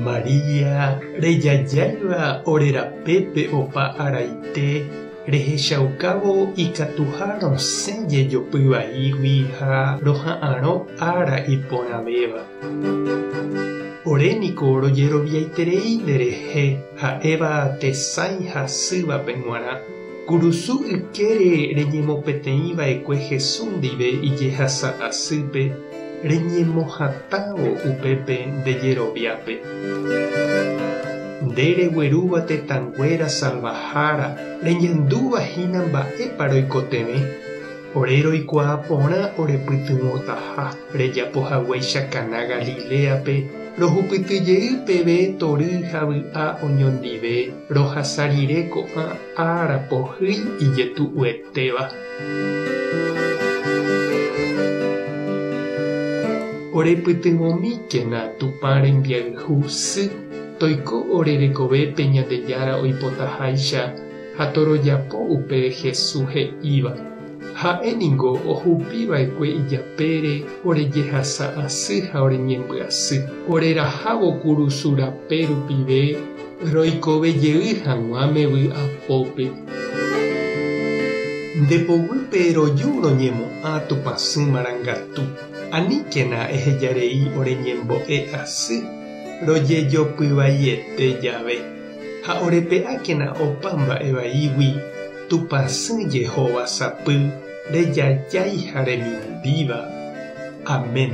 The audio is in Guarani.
María, rejajáiva ore rapépe opa araite, rehechaukávo ikatuha rosẽ jejopy vaígui ha roha'arõ ára iporãvéva. Ore niko rojeroviaiterei nderehe ha'éva tesãi hasývape g̃uarã. Kurusu ykére reñemopeteĩ va'ekue Jesús ndive ijehasa asýpe reñemohatãvo upépe nde jeroviápe. Nde reguerúva tetãnguéra salvahára reñandúva hína mba'épa roikotevẽ, ore roikuaa porã orepytyvõtaha rejapo haguéicha Caná Galiléape rohupyty jey peve tory ha vy'a oñondive rohasa rire ko'ã ára pohýi ijetu'uetéva. Orepytyvõmíkena Tupã rembiayhu sy, toiko ore rekovépe Ñandejára oipotaháicha ha torojapo upe Jesús he'íva. Ha'e ningo ohupi va'ekue ijapére ore jehasa asy ha ore ñembyasy, orerahávo kurusu rape rupive roikove jey hag̃uáme vy'apópe. Nde poguýpe roju roñemo'ã Tupãsy marangatu, aníkena ehejarei ore ñembo'e asy rojejopyvaiete jave, ha orepe'ákena opa mba'e vaígui Tupãsy Jehovasapy rejajái ha remimbíva. Amén.